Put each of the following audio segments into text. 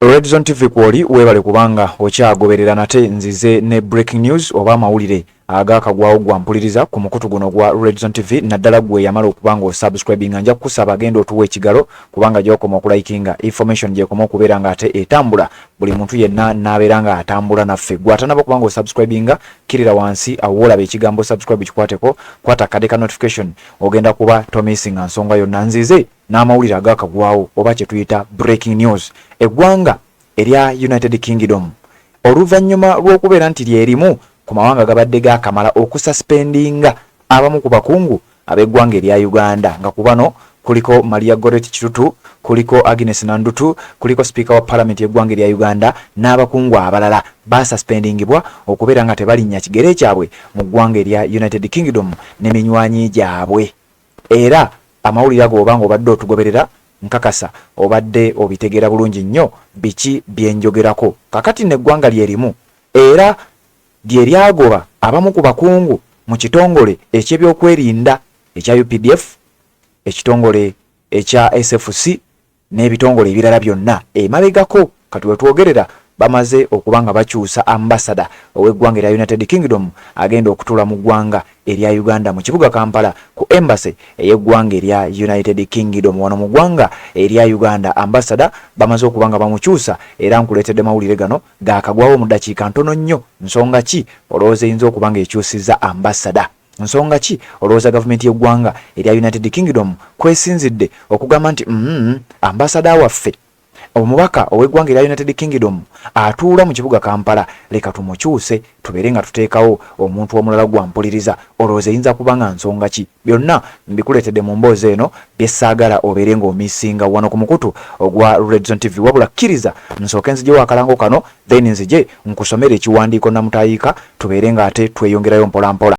Redzone TV kwoli, weebale kubanga okyagoberera. Nate nzize ne breaking news oba amawulire agakagwawo gwa mpuliriza ku mukutu guno gwa Redzone TV, naddala gwe yamala okuba nga osubscribinga. Nja kukusaba agenda otuwa ekigalo, kubanga gyokoma okulikinga, information gyekoma okubeera nga ate etambula, buli muntu yenna n'abeera nga atambula naffe. Gwe atanaba okuba nga osubscribinga, kkirira wansi awo wolaba ekigambo "subscribe", kikwateko, kwata akade ka notification, ogenda kuba tomissinga nsonga yonna. Nzize n'amawulire agakagwawo oba kye tuyita breaking news. Eggwanga erya United Kingdom, oluvannyuma lw'okubeera nti lyerimu ku mawanga gabadde gakamala okususpendinga abamu ku bakungu ab'eggwanga erya Uganda, nga ku bano kuliko Maria Goret Kitutu, kuliko Agnes Nandutu, kuliko sipiika wa palamenti y'eggwanga erya Uganda n'abakungu abalala, basuspendingibwa okubeera nga tebalinnya kigere kyabwe mu ggwanga erya United Kingdom ne minywanyi gyabwe. Era amawulire ago, oba nga obadde otugoberera, nkakasa obadde obitegeera bulungi nnyo biki byenjogerako. Kakati neggwanga lyerimu era lye lyagoba abamu ku bakungu mu kitongole ekyebyokwerinda ekya UPDF, ekitongole ekya SFC n'ebitongole ebirala byonna emabegako. Kati wetwogerera bamaze okuba nga bakyusa ambasada ow'eggwanga erya United Kingdom agenda okutuula mu ggwanga erya Uganda mu kibuga Kampala, ku embassy ey'eggwanga erya United Kingdom wano mu ggwanga erya Uganda. Ambasada bamaze okuba nga bamukyusa, era nkuleetedde mawulire gano gakagwawo mu ddakiika ntono nnyo. Nsonga ki olowooza eyinza okuba nga ekyusizza ambasada? Nsonga ki olowooza gavumenti y'eggwanga erya United Kingdom kwesinzidde okugamba nti ambasada waffe, omubaka ow'eggwanga erya United Kingdom atuula mu kibuga Kampala, leka tumukyuse tubeere nga tuteekawo omuntu omulala? Gwampuliriza, olowooza eyinza kuba nga nsonga ki? Byonna mbikuleetedde mu mboozi eno byessaagala obeere ng'omissinga wano ku mukutu ogwa Redzone TV. Wabula kkiriza nsooke nzijewo akalango kano, then nzije nkusomere ekiwandiiko namutayiika, tubeere ng'ate tweyongerayo mpola mpola.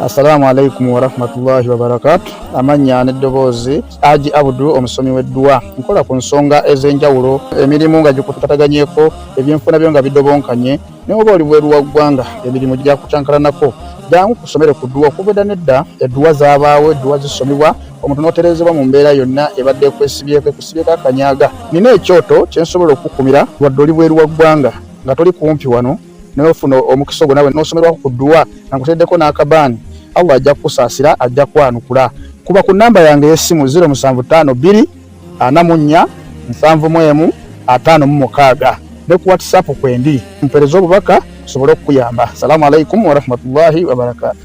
Assalamu alaikum warahmatullahi wabarakatu. Amannya n'eddoboozi, Aji Abudu, omusomi w'edduwa. Nkola ku nsonga ez'enjawulo, emirimu nga gikutataganyeko, ebyenfuna byo nga bidobonkanye, naye oba oli bweru wa ggwanga, emirimu gyakucankalanako, jangu kusomere ku dduwa. Okuva edda nedda edduwa zaabaawo, edduwa zisomibwa omuntu n'otereezebwa mu mbeera yonna ebadde ekwesibyeko, ekusibyeko akanyaga. Nina ekyoto kye nsobola okukukumira wadde oli bweru wa ggwanga, nga toli kumpi wano, naye ofuna omukisa ogwo nawe n'osomerwako ku dduwa nga nkuteddeko n'akabaani. Allah ajja kukusaasira, ajja kwanukula. Kuba ku namba yange ey'essimu 0752 44 71 56, ne ku WhatsApp kwendi, mpereze obubaka nsobole okukuyamba. Salaamu alaikum warahmatullahi wabarakatu.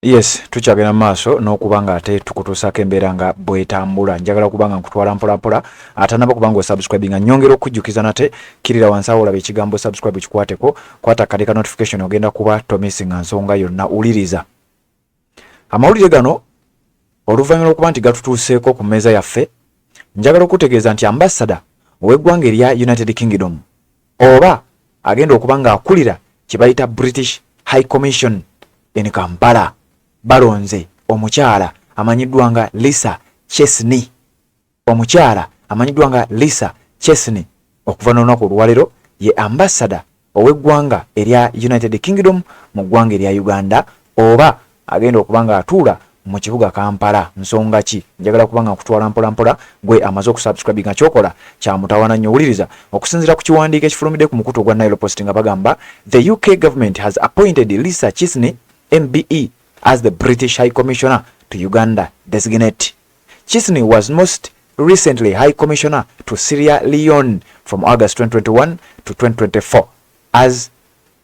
Yes, tukyagenda mu maaso n'okuba nga ate tukutuusaako embeera nga bwetambula. Njagala kuba nga nkutwala mpolampola. Atanaba kuba nga osubscribinga, nyongera okukujjukiza nate, kkirira wansi awo olaba ekigambo "subscribe", kikwateko, kwata akade ka notification, ogenda kuba tomissinga nsonga yonna. Wuliriza amawulire gano oluvannyuma lw'okuba nti gatutuuseeko ku mmeeza yaffe. Njagala okutegeeza nti ambasada ow'eggwanga erya United Kingdom, oba agenda okuba ng'akulira kye bayita British High Commission in Kampala, balonze omukyala amanyiddwa nga Lisa Chesney, omukyala amanyiddwa nga Lisa Chesney, okuva n'olunaku olwaleero ye ambasada ow'eggwanga erya United Kingdom mu ggwanga erya Uganda, oba agenda okuba ng'atuula mu kibuga Kampala. Nsonga ki? Njagala kuba nga nkutwala mpola mpola. Gwe amaze okusubscribe, nga kyokola kyamutawana nnyo. Wuliriza, okusinziira ku kiwandiiko ekifulumidde ku mukutu ogwa Nile Post, nga bagamba, "The UK government has appointed Lisa Chesney MBE as the British High Commissioner to Uganda designate. Chesney was most recently High Commissioner to Sierra Leone from August 2021 to 2024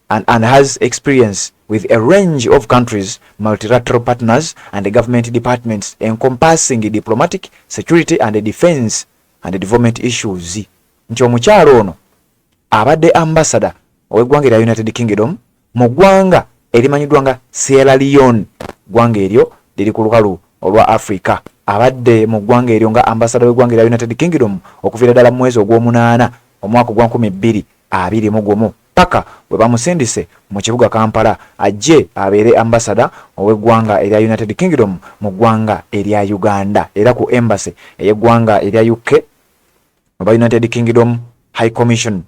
and has experience with a range of countries, multilateral partners, and government departments encompassing diplomatic, security, and defense and development issues." Nti omukyalo ono abadde ambassador ow'eggwanga erya United Kingdom mu ggwanga erimanyiddwa nga Sierra Leone, ggwanga eryo liri ku lukalu olwa Africa. Abadde mu ggwanga eryo nga ambassador w'eggwanga erya United Kingdom okuviira ddala mu mwezi ogw'omunaana omwaka ogwa 2021 paka bwe bamusindise mu kibuga Kampala ajje abeere ambasada ow'eggwanga erya United Kingdom mu ggwanga erya Uganda, era ku embassy ey'eggwanga erya UK oba United Kingdom High Commission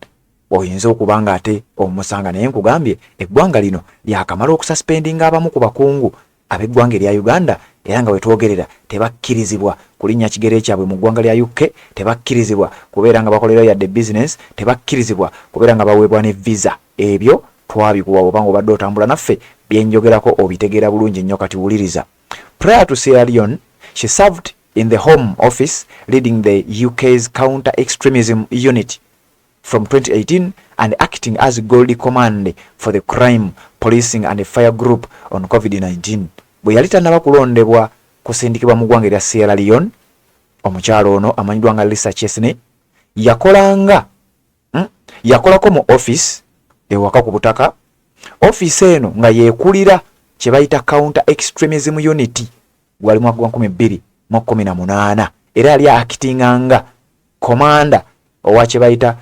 oyinza okuba nga ate omusanga. Naye nkugambye, eggwanga lino lyakamala okususpendinga abamu ku bakungu ab'eggwanga erya Uganda. Era nga wetwogerera tebakkirizibwa kulinnya kigere kyabwe mu ggwanga lya UK, tebakkirizibwa kubeera nga bakolerayo yadde bizinensi, tebakkirizibwa kubeera nga baweebwa ne visa. Ebyo twabikuwa oba nga obadde otambula naffe, byenjogerako obitegeera bulungi nnyo. Kati wuliriza. Prior to Sierra Leone, she served in the Home Office leading the UK's counter extremism unit from 2018 and acting as Gold Command for the Crime, Policing and Fire Group on COVID-19. Bwe yali tannaba kulondebwa kusindikibwa mu ggwanga erya Sierra Leone, omukyalo ono amanyiddwa nga Lisa Chesney yakolanga yakolako mu office ewaka ku butaka. Ofiisi eno nga yeekulira kye bayita counter extremism unit, gwali mwaka gwa 2018, era yali actinga nga commander owa kye bayita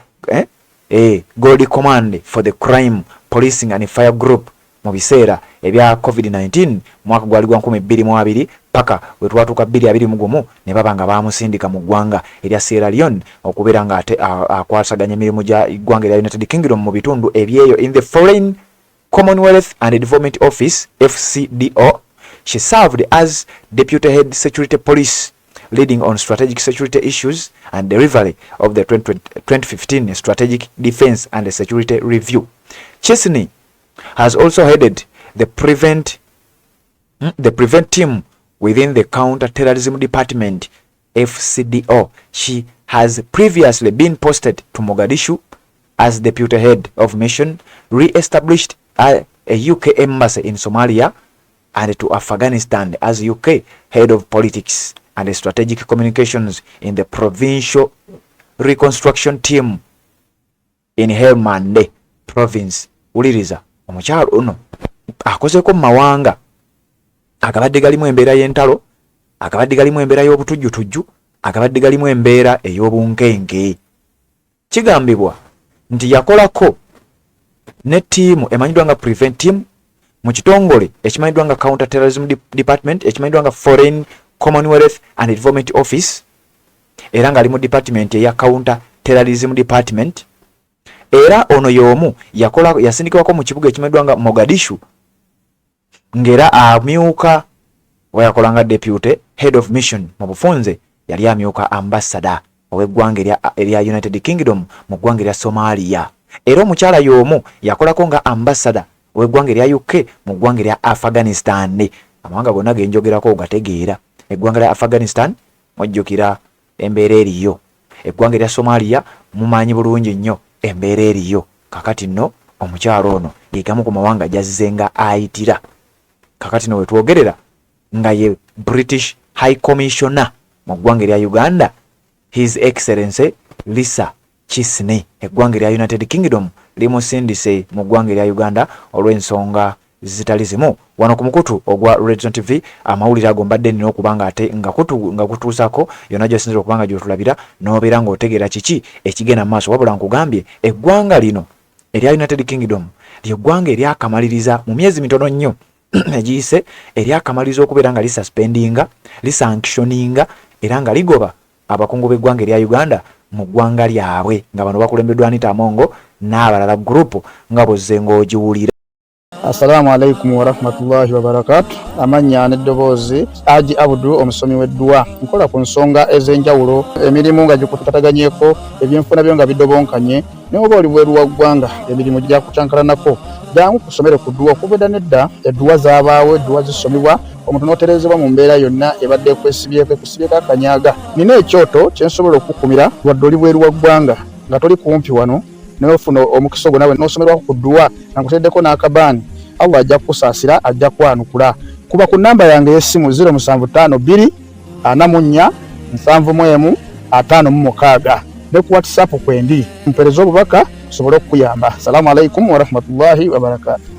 Gold Command for the Crime, Policing and Fire Group mu biseera ebya COVID-19, mwaka gwali gwa 2020 paka we twatuuka 2021, ne baba nga bamusindika mu ggwanga erya Sierra Leone okubeera nga ate akwasaganya emirimu gya ggwanga erya United Kingdom mu bitundu ebyeyo. In the Foreign, Commonwealth and Development Office, FCDO, she served as Deputy Head Security Police, leading on strategic security issues and delivery of the 20, 2015 Strategic Defense and Security Review. Chesney has also headed the prevent team within the Counter-Terrorism Department, FCDO. She has previously been posted to Mogadishu as deputy head of mission, re-established a UK embassy in Somalia, and to Afghanistan as UK head of politics and strategic communications in the provincial reconstruction team in Helmand province. Wuliriza, omukyalo ono akozeeko mu mawanga agabadde galimu embeera y'entalo, agabadde galimu embeera y'obutujjutujju, agabadde galimu embeera ey'obunkenke. Kigambibwa nti yakolako ne ttiimu emanyiddwa nga prevent team mu kitongole ekimanyiddwa nga Counter Terrorism Department, ekimanyiddwa nga Foreign, Commonwealth and Development Office, era ng'ali mu department eya Counter Terrorism Department. Era ono y'omu yakola, yasindikibwako mu kibuga ekimanyiddwa nga Mogadishu, ng'era amyuka oba yakola nga deputy head of mission. Mu bufunze yali amyuka ambassador ow'eggwanga erya United Kingdom mu ggwanga erya Somalia. Era omukyala y'omu yakolako nga ambassador ow'eggwanga erya UK mu ggwanga erya Afghanistan. Amawanga gonna genjogerako ogategeera. Eggwanga lya Afghanistan mujjukira embeera eriyo, eggwanga erya Somalia mumanyi bulungi nnyo embeera eriyo. Kakati nno omukyalo ono yegamu ku mawanga gyazze nga ayitira. Kakati no wetwogerera nga ye British High Commissioner mu ggwanga erya Uganda, His Excellency Lisa Chesney, eggwanga erya United Kingdom limusindise mu ggwanga erya Uganda olw'ensonga zitali zimu. Wano ku mukutu ogwa Redzone TV amawulire ago mbadde nina okuba nga ate nga kutuusako yonna gyosinzira okuba nga gyotulabira, n'obeera ng'otegeera kiki ekigenda mu maaso. Wabula nkugambye, eggwanga lino erya United Kingdom lyeggwanga eryakamaliriza mu myezi mitono nnyo egiyise, eryakamaliriza okubeera nga lisuspendinga, lisanctioninga era nga ligoba abakungu b'eggwanga erya Uganda mu ggwanga lyabwe, nga bano bakulembeddwa Anita Amongo n'abalala, group nga bozze ng'ogiwulira. Assalamu alaikum warahmatullahi wabarakatu. Amannya n'eddoboozi, Aji Abudu, omusomi w'edduwa. Nkola ku nsonga ez'enjawulo, emirimu nga gikutataganyeko, ebyenfuna byo nga bidobonkanye, naye oba oli bweru wa ggwanga emirimu gyakucankalanako, jangu kusomere ku dduwa. Okuva edda nedda edduwa zaabaawo, edduwa zisomebwa omuntu n'otereezebwa mu mbeera yonna ebadde ekwesibyeko, ekusibyeko akanyaga. Nina ekyoto kye nsobola okukumira wadde oli bweru wa ggwanga nga toli kumpi wano, naye ofuna omukisa ogwo nawe n'osomerwako ku dduwa nga nkuteddeko n'akabaani. Allah ajja kukusaasira, ajja kwanukula. Kuba ku namba yange ey'essimu 0752 44 71 56, ne ku WhatsApp kwendi, mpereze obubaka nsobole okukuyamba. Salaamu alaikum warahmatullahi wabarakatu.